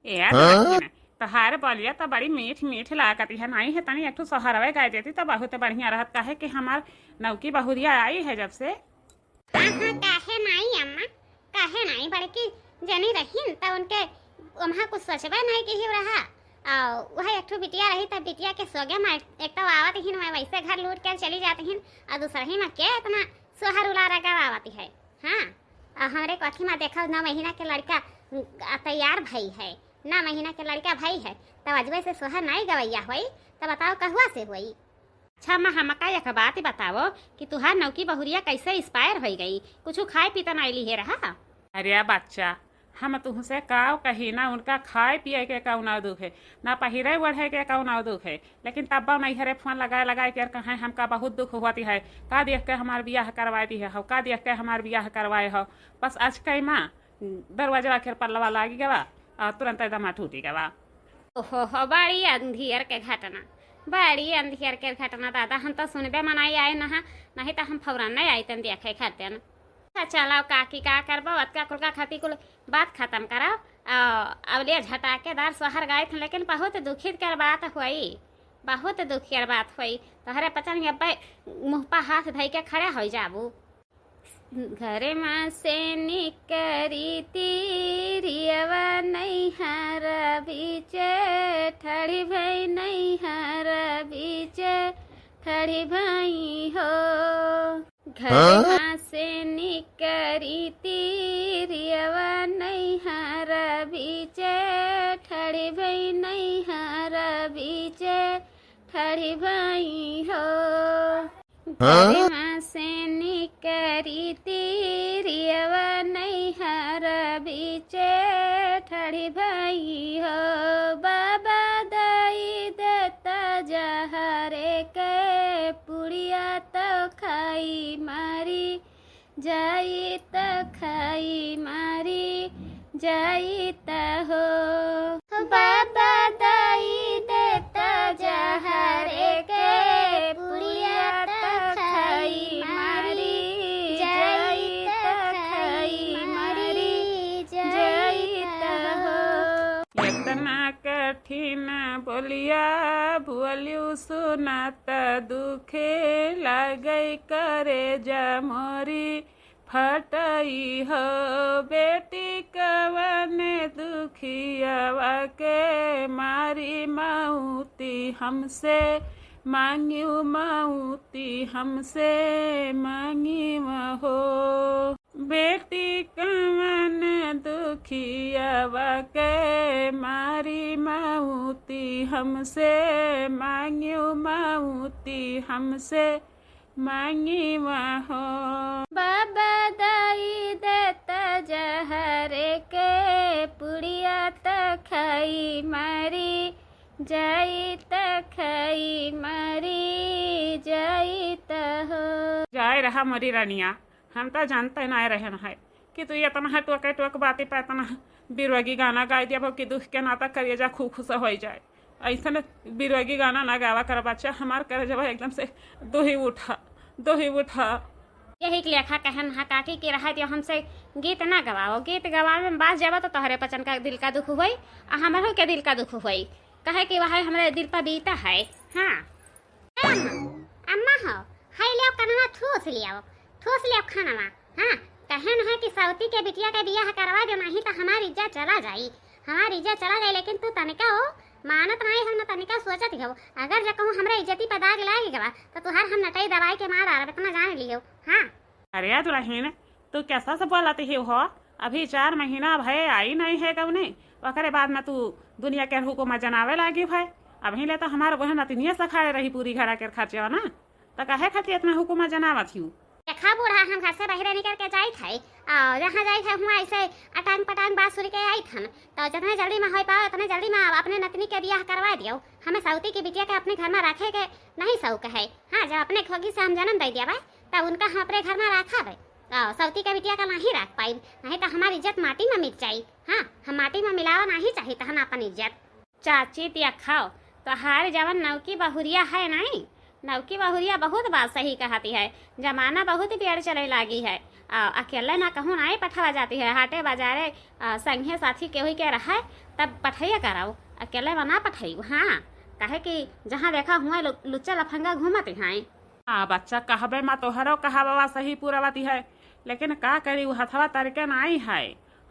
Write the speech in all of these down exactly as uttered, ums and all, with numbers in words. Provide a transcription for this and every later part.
ए हाँ? दुलहिन, तोहार बोलिया तो बड़ी मीठ मीठ लागत है, नहीं है तनी एक ठो सोहरवे गाय देती तो बहुत बढ़िया रहत, काहे कि हमार नौकी बहुरिया आई है जब से। हाँ, हाँ, काहे नाई अम्मा, काहे नाई, बड़की जनी रहीन त उनके ओम्हा कुछ सोचबे नाई किही रहा। और वह एक ठो बिटिया रही त बिटिया के सोगे में एक तो आवत हीन, मैं वैसे घर लूट के चली जात हीन, और दूसरा ही में के इतना सोहर उलारा गवावत है। हाँ, और हमरे कथी में देखो, नौ महीना के लड़का, अ, तैयार भई है, नौ महीना के लड़का भई है, तब अजबे से सोहर नाई गवैया होई, तब बताओ कहुआ से होई? अच्छा अम्मा, हमका एक बात बताओ कि तुहार नौकी बहुरिया कैसे expire होई गई? कुछ खाए पी त नाई लिहे रहा? अरे बच्चा, हम तुहसे काव कही ना, उनका खाए पिए के कौनो दुख है, ना पहिरे ओढ़े के कौनो दुख है, लेकिन तब्बो नैहरे फोन लगाए लगाए के कहें, "हमका बहुत दुख होती है, का देख के हमार बियाह करवाए दी है हो, का देख के हमार बियाह करवाए हो।" बस आज कई माँ दरवाजा आखिर पल्लवा लागी गवा और तुरंत दमा टूटी गवा। ओहो हो, बड़ी अंधियर के घटना, बड़ी अंधियर के घटना दादा, हम तो सुनबे मनाई आए नहा, नहीं तो हम फौरन नहीं आईतन देखे खातिर। अच्छा चलो काकी, का करबो, अतका कुल का खाती कुल बात खत्म करो। आ, अब ले झटाकेदार सोहर गाइत, लेकिन बहुत दुखित कर बात होई, बहुत दुखित कर बात होई। तोहरे पचन अब्बे मुँह पर हाथ धई के खड़े हो जाबू। घरे मा से निकरी तीरियवा नैहर बीचे, ठड़ी भई नैहर बीचे, ठड़ी भई हो। घरे हाँ? मा से निकरी तीरियवा नैहर बीचे, ठड़ी भई नैहर बीचे, ठड़ी भई हो। हाँ? घरे मा से निकरी तीरियवा नैहर बीचे, ठड़ी भई हो। बाबा दई देता जहरे के पुड़िया तो खाई मारी, जाई त खाई मारी, जाई त हो। बाबा दई देता जहरे के पुड़िया त खाई मारी, जाई त खाई मारी, जाई त हो। इतना कठिन बोलिया बोलियो सुनत दुखे लागै करेजा मोरी फटई हो। बेटी कवन दुखियावा के मारी मौती हमसे मांगियो, मौती हमसे मांगियो हो। बेटी कवन दुखियावा के मारी मौती हमसे मांगियो, मौती हमसे मांगियो हो। बाबा दई देता जहरे के पुड़िया त खाई मारी, जाई त खाई मारी, जाई त हो। जाए रहा मोरी रनिया, हम त जानते ना रहन है कि तू इतना है टोके टोक बाती पे इतना बिरवगी गाना गाई दिया कि दुख के नाता करेजा खूब खुश हो जाए। ऐसन बिरवगी गाना ना गावा कर बच्चा, हमार करेजवा एकदम से दोही उठा, दोही उठा। यही के लेखा कहन हा काकी कि रहा दियो हमसे गीत ना गवाओ, गीत गवावे में बाज जावा तो तोहरे पचन का दिल का दुख होई, आ हमरो के दिल का दुख होई, कहे कि वह हमरे दिल पर बीता है। हाँ। ए अम्मा, अम्मा हो, हाय लियो कनवा ठूस लियो, ठूस लियो खानवा। हाँ, कहन है कि सौती के बिटिया के बियाह करवा दो, नहीं तो हमारी इज्जत चला जाई, हमारी इज्जत चला जाई। लेकिन तू तनिका हो मानत नहीं हो, न तनिका सोचत हो। अगर जे कहूँ हमरा इज्जती पर दाग लाग गवा, तो तुहार हम नटई दबाई के मार डालब, इतना जान लियो। हाँ। अरे दुलहिन, तू कैसा से बोलत ही हो? अभी चार महीना भये आई नहीं है गवने, ओकरे बाद में तू दुनिया के हुकुम जनावे लागी है। अभी ले तो हमार वह नतिनिया सखाए रही पूरी घरा के खर्चे ना, तो काहे खातिर इतना हुकुम जनावत ही? देखा बूढ़ा, हम घर से बाहर निकल के जाइत है, और जहाँ जाइत है हुआँ ऐसे अटांग पटांग बात सुन के आइत हन, तो जितने जल्दी में हो पाओ उतने जल्दी में अपने नतनी के बियाह करवा दियो। हमें सौती की बिटिया के अपने घर में रखे के नहीं शौक है। हाँ, जब अपने खोगी से हम जन्म दे दिया भाई, तब उनका हम अपने घर में रखा भाई। आओ, सौती के बिटिया का नहीं रख पाई, नहीं तो हमारी इज्जत माटी में मिट जाई। हाँ, हम माटी में मिलावा नहीं चाहिए तहन अपन इज्जत। चाची, देखो, तोहार जवन नौकी बहुरिया है नहीं, नौकी बहुरिया बहुत बात सही कहती है, जमाना बहुत बिगड़ चले लागी है। आ, अकेले ना कहूँ नाई पठवा जाती है, हाटे बाजारे, आ, संघे साथी केहू के रहे, तब पठैया कराओ, अकेले में ना पठैउ। हाँ, काहे कि जहाँ देखा हुआ लु-, लुच्चा लफंगा घूमत हैं। हाँ बच्चा, कहबे मा तोहरो कहावा सही पूरा बाती है, लेकिन का करी, उ हथवा तरिके नाई है,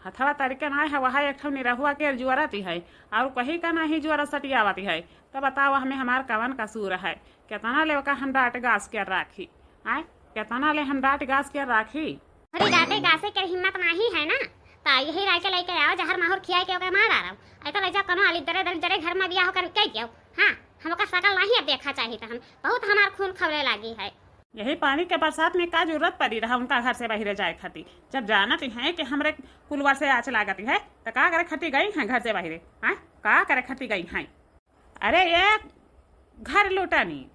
हथवा तरिके नाई है, वह एक ठो निरहुआ के जुअरती है, और कहीं का नहीं जुअरा सटियावती है। तो बताओ, हमें हमार कवन कसूर है? केतना ले ओका हम डांट गास के राखी, आय, केतना ले हम डांट गास के राखी? अरे, डांटे गासे के हिम्मत नाही है ना, तो यही राय के लेके आओ, जहर माहुर खियाए के ओके मार डालो। ऐ तो ले जाओ, कोनो अलिद्दरे दलिद्दरे घर में बियाह कर कह दियो। हाँ, हमका सकल नाही अब देखा चाहिए, तो हम बहुत हमार खून खौले लागी है। यही पानी के बरसात में का जरूरत पड़ी रहा उनका घर से बाहरे जाए खातिर, जब जानत हैं कि हमरे कुलवा से आँच लागत है, तो का करे खातिर गई हैं घर से बाहरे? हाँ, का करे खातिर गई हैं? अरे ये घर लुटनी,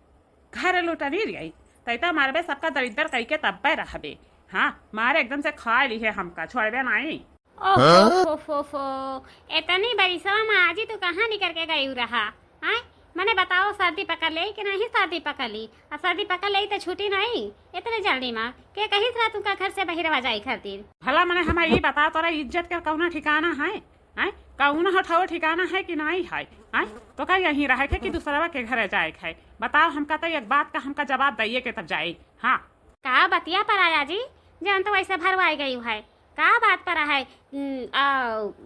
घर लुटनी रे, तैता मारबे सबका दरिद्दर कई के तब्बे रहबे। हाँ, मारे एकदम से खा ली है हमका, छोड़बे नाई। ओहो, हाँ? फो, फो, फो, इतनी बरिसवा में आजी तू कहाँ निकर के गई रहा? आय, मने बताओ, सर्दी पकड़ ले कि नहीं सर्दी पकड़ ली? आ सर्दी पकड़ ले तो छूटी नहीं इतने जल्दी में। के कही रहा तुमका घर से बहिरवा जाए खातिर? भला मने हमार ई बता, तोरा इज्जत के कौनो ठिकाना है? हैं? कौनो हठाओ ठिकाना है कि नाई है? हैं? तो का यहीं रहे के कि दूसरवा के घरे जाए के है? बताओ, हमका तो एक बात का हमका जवाब दइए के तब जाए। हाँ। का बतिया पर आया जी? जान तो वैसे भरवाई गई है। का बात पर है? उम, आ,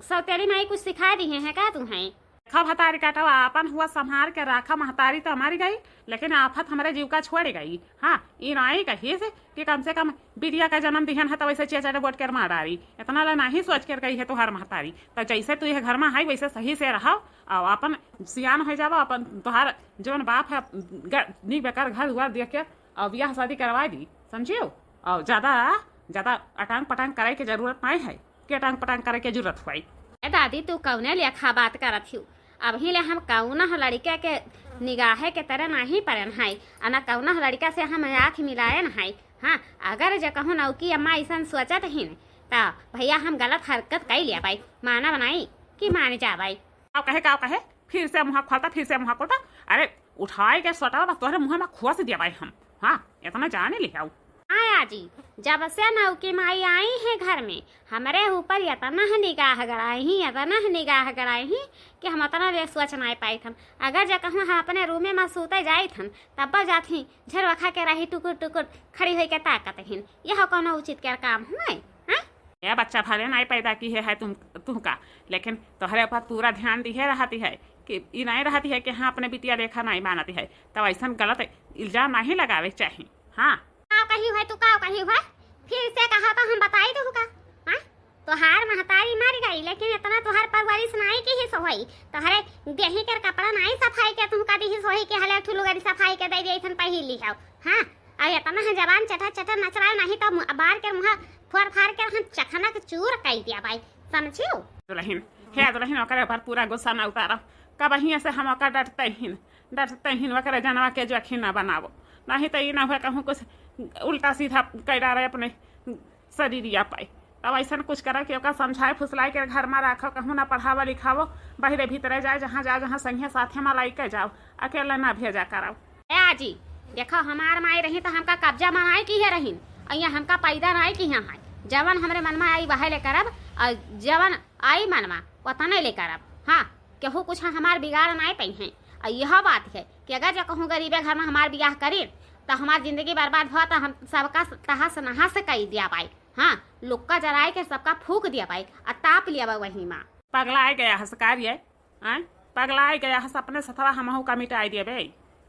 सौतेली माई कुछ सिखा दी है का तू हैं? खा भतारी काटवा, आपन हुआ संभार के राखा, महतारी तो हमारी गई, लेकिन आफत हमरे जीव का छोड़ गई। हाँ, ई नाई कही से कि कम से कम बिटिया का जन्म दिहन है, तो वैसे चिया चाटे बोट के मार डारी। इतना ला नहीं सोच के गई है तुहार महतारी। तो जैसे तू यह घर में है, वैसे सही से रहो, और अपन सियान हो जावा, अपन तुहार जौन बाप है, ग-, नीक बेकार घर दुआर देख के, और ब्याह शादी करवा दी, समझियो? और ज्यादा, ज्यादा अटांग पटांग करे के जरूरत नहीं है, कि अटांग पटांग करे के जरूरत हुई। ए दादी, तू कौने लेखा बात करत हिउ? अबही ले हम कौनह लड़िका के निगाहे के तरे नाहीं परेन है, आ न कौनह लड़िका से हम आँख मिलाएन है। हाँ, अगर जे कहूँ नौकी अम्मा अइसन सोचत हिन, त भैया हम गलत हरकत कइ लेबै, मानब नाई कि मान जाबै। काव कहे, काव कहे? फिर से मुँह खोलता, फिर से मुँह खोलता। अरे, उठाए के सोटवा बस तोहरे मुँह में खोस देबै हम। हाँ, इतना जाने लिहाउ। हाँ आजी, जब से नौकी माई आई है घर में, हमरे ऊपर इतना निगाह गड़ाई ही, इतना निगाह गड़ाई ही कि हम इतना देर सोच नाई पाइत हन। अगर जे कहूँ हम अपने रूमे में सूते जाइत हन, तब जात ही झरवा खा के रही टुकुर टुकुर खड़ी होई के ताकत हिन। यह कौनो उचित के काम हुए? हाँ? ए बच्चा भले नाई पैदा किहे है तुम, तुमका, लेकिन तोहरे ऊपर पूरा ध्यान दिहे रहती है कि ई नाई रहती है कि हाँ, अपने बिटिया लेखा नाई मानती है, तब अइसन गलत इल्जाम नाहीं लगावे के चाही। हाँ। काव कही है तू, काव कही है? फिर से कहा तो हम बताई दू का? हाँ? तोहार महतारी मर गई, लेकिन इतना तोहार परवरिश नाई किहिस होई, तोहरे देही के कपड़ा नाई सफाई के तुमका दिहिस होई कि हले ठुलुगरी सफाई के दे दे, अइसन पहिर लिहाउ। हाँ? आ इतना है जबान चटर चटर नचराए, नहीं तो मु-, बार के मुँह फोर फार के हम चखना के चूर कइ देबै, समझियो? दुलहिन, हे दुलहिन, ओकरे ऊपर पूरा गुस्सा ना उतारो। कबहिं से हम ओकर डटते हिन, डटते हिन, ओकरे जनवा के जोखिम ना बनावो, नहीं तो ई ना हुए कहूँ कुछ उल्टा सीधा कइ डारे अपने शरीरिया पाई। तब अइसन कुछ करो कि ओका समझाए फुसलाए के घर में राखो, कहूँ ना पढ़ावो लिखावो, बहिरे भीतरे जाए, जहाँ जाओ, जहाँ संगे साथे में लइके जाओ, अकेले ना भेजा करो। ए आजी, देखो, हमार माई रही तो हमका कब्जा में नाई किहे रहीन, और यहाँ हमका पैदा नाई किहे हैं। जवन हमरे मन में आई वह ले करब, और जवन आई मन में वतने ले करब। हाँ, केहू कुछ हमार बिगाड़ नाई पइहैं। और यह बात है कि अगर जो कहूँ गरीबे घर में हमार बियाह करीन, तो हमार जिंदगी बर्बाद भवा, तो हम सबका तहस नहस कइ देबै। हाँ, लुक्का जराए के सबका फूँक देबै, आ ताप लेबै वही में। पगलाए गया हस का रे? आय, पगलाए गया हस, अपने सथवा हमहू का मिटाई देबै।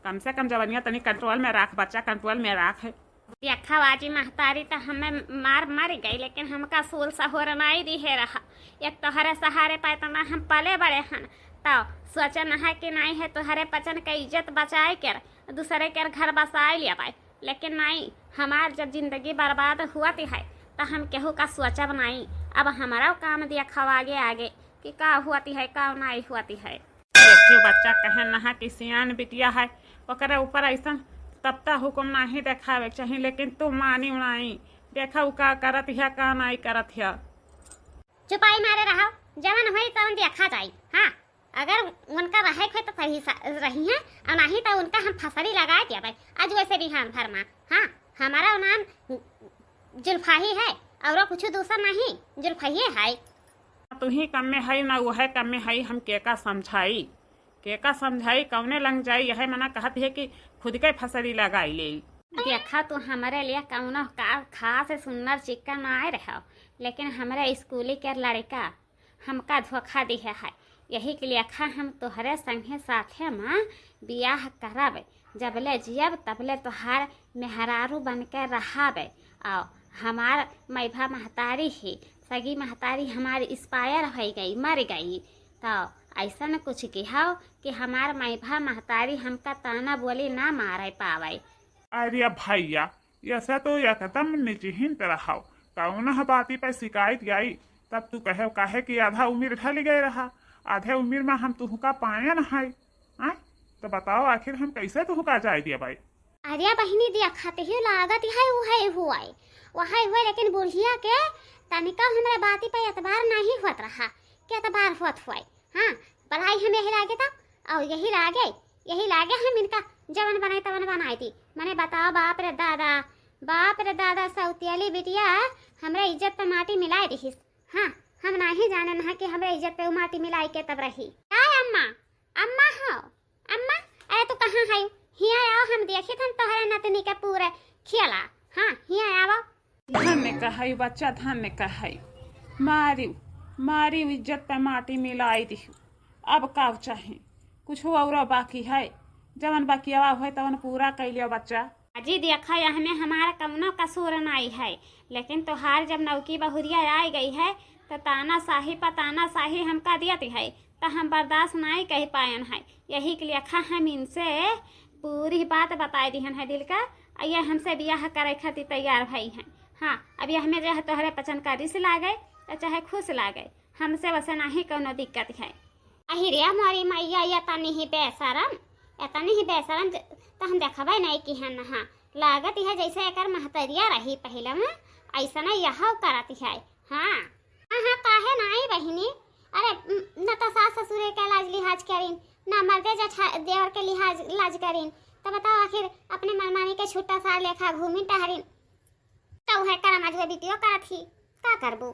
कम से कम जवनिया तनी control में राख बच्चा, control में राख। देखा आजी, महतारी तो हमें मार मर गई, लेकिन हमका सूल सहोर नाई दिहे रहा। एक तोहरे सहारे पे इतना हम पले बड़े हन, तो सोचन है कि नाई है तोहरे पचन के इज्जत बचाए के दूसरे के घर बसाए लेबै। लेकिन नाई, हमार जब जिंदगी बर्बाद हुअत है, तो हम केहू का सोचब नाई। अब हमारा काम देखब आगे आगे कि का हुअत है, का नाई हुअत है। देखियो बच्चा, कहे नहा कि सियान बिटिया है, ओकरे ऊपर अइसन तपता हुकुम नाहीं देखावे के चाही, लेकिन तू मानी नाई। देखा उ का करत है, का नाई करत है। चुपाई मारे रहो, जवन होई तवन देखा जाई। हाँ, अगर उनका रहे के होई तो सही सा-, रही हैं, और नहीं तो उनका हम फसरी लगाए दिया भाई। आज वैसे बिहान भर मा, हाँ, हमारा नाम जुल्फाही है, और कुछ दूसर नहीं, जुल्फाही है। तू ही कम में है ना, वो है कम में है, हम केका समझाई, केका समझाई, कौने लंग जाई, यह मना कहत है कि खुद के फसरी लगाई ले। देखा, तू हमरे लिए कौनो का खास सुन्नर चिक्कन आए रहो, लेकिन हमरे स्कूली के लड़का हमका धोखा दिहे है। यही के लेखा हम तोहरे संगे साथे मा बियाह करब। जबले जियब तबले तोहार मेहरारू बन के रहब। और हमार मैभा महतारी ही, सगी महतारी हमार expire होइ गई, मर गई। तो ऐसन कुछ किहौ कि हमार मैभा महतारी हमका ताना बोली ना मारे पावे। अरे भैया, ऐसे तो एकदम निश्चिंत रहौ। कौनो बाती पे शिकायत आई, तब तू कहे, काहे कि आधा उम्र ढल गए रहा, आधे उम्र में हम तुहका पायन है, आय? तो बताओ, आखिर हम कैसे तुहका जाए दिया भाई? अरे बहिनी, देखत ही लागत है, उहे हुए, उहे हुए, लेकिन बुढ़िया के तनिका हमरे बाती पे एतबार नहीं होत रहा, के एतबार होत हुए। हाँ, पढ़ाई हम यही लागे था, और यही लागे, यही लागे हम इनका जवन बनाई तवन बनाई थी। मने बताओ, बाप रे दादा, बाप रे दादा, सौतेली बिटिया हमरे इज्जत पे माटी मिलाई दिहिस। हाँ, हम नाही जाने ना कि हमरे इज्जत पे उ माटी मिलाई के तब रही। काय अम्मा, अम्मा हो, अम्मा, अरे तू कहाँ है? हिया आओ, हम देखी थन तोहरे नतनी के पूरे खियाला। हाँ, हिया आओ। धन्य कहै बच्चा, धन्य कहै। मारिउ, मारिउ इज्जत पे माटी मिलाई दिहु। अब का चाही? कुछ औरो बाकी है? जवन बकियावा होय तवन पूरा कइ लियो बच्चा। अजी देखा, यहमे हमार कवनो कसूर नाई है, लेकिन तोहार जब नौकी बहुरिया आइ गई है, त तानाशाही प तानाशाही हमका दियत है, त हम बर्दाश्त नाई कइ पायन है। यही के लेखा हम इनसे पूरी बात बताइ दिहन है दिल का, आ ये हमसे बियाह करे खातिर तैयार भई हैं। हाँ, अब यहमे जे है तोहरे पसंद का रिस लागे, त चाहे खुश लागे, हमसे वसे नाहीं कौनो दिक्कत है। अहि रे मोरी मैया, एतनी ही बेशरम, एतनी ही बेशरम ज-, त हम देखबे नहीं किहन। हाँ, लागत है जैसे एकर महतरिया रही पहिले में, ऐसने यहौ करत है। हाँ, हाँ, हाँ, काहे नाई बहिनी? अरे, न, न तो सास ससुरे के लाज लिहाज करिन, न मर्दे जेठा देवर के लिहाज, लाज करिन। त बताओ, आखिर अपने मनमानी के छुट्टा सार लेखा घूमिन टहरिन। त उहे करम आज उहे बिटियो करत ही, का करबू?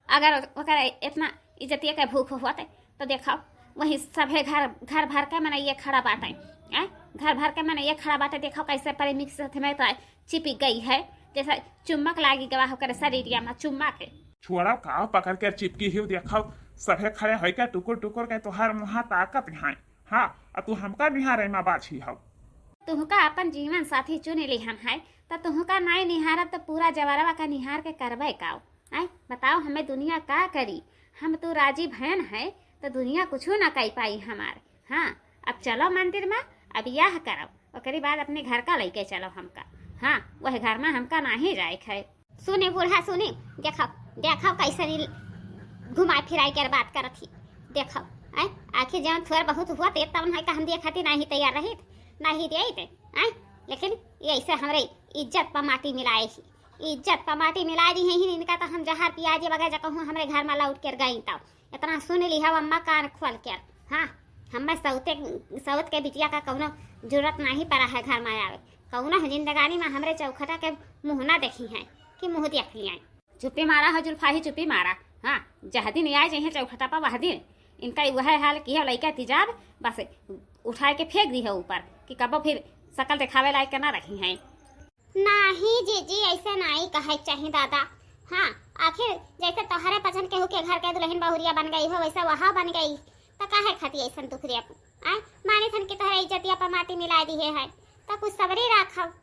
अगर ओकरे इतना इज्जतिया के भूख होत, त देखो, वही सभे घर, घर भर के मनइये खड़ा बाटे, आय? घर भर के मनइये खड़ा बाटे, देखो कैसे प्रेमी के साथ में तो चिपक गई है, जैसे चुम्बक लागी गवा ओकरे शरीरिया में, चुम्मा के। छोड़ा का पकड़ के चिपकी ही, देखो, सभे खड़े होई के टुकुर टुकुर के तोहार मुँहा ताकत हैं। हाँ, आ तू हमका निहारे में बाझी हौ। तुहका अपन जीवन साथी चुन लिहन है, त तुहका नाई निहारब त पूरा जवरवा का निहार के करबे काउ? आय, बताओ, हमें दुनिया का करी? हम तू राजी भयन है, त दुनिया कुछो ना कइ पाई हमार। हाँ, अब चलो मंदिर में, अब बियाह करब, ओकरी बाद अपने घर का लइके चलो हमका। हाँ, वह घर में हमका नाहीं जाए है। सुनी बूढ़ा, सुनी, देखो, देखो कैसे नी घुमाए फिराए के बात करत ही। देखो, आय, आखिर जवन थोड़ बहुत हुआ ते तवन है का हम दिए खातिर नाहीं तैयार रहित, नाहीं देइत, आय, लेकिन ये ऐसे हमरे इज्जत पर माटी मिलाए ही, इज्जत पर माटी मिलाए दी है ही। इनका तो हम जहर पिया दिए बगैर जब कहूँ हमरे घर में लौट कर गई तब। इतना सुन ली हव अम्मा कान खोल कर। हाँ, हमें सौते, सौत के बिटिया का कौनो जरूरत नाहीं पड़ा है घर में आवे। कौनो जिंदगानी में हमरे चौखटा के मुँह ना देखी हैं कि मुँह देख लियाई। चुप्पी मारा हो जुल्फाही, चुप्पी मारा। हाँ, जह दिन आए जइहें चौखटा पर वह दिन इनका वह हाल किया, लइका तिजाब बस उठाए के फेंक दी है ऊपर कि कबो फिर शकल देखावे लायक के ना रही हैं। नाही जीजी, ऐसे नाही कहे के चाही दादा। हाँ, आखिर जैसे तोहरे पसंद केहू के घर के दुल्हन बहुरिया बन गई हो, वैसे वह बन गई, त काहे खातिर ऐसन दुख दे अपन? आय, मानी थन कि तोहरे इज्जतिया पर माटी मिला दिए है, त कुछ सबरी राखब।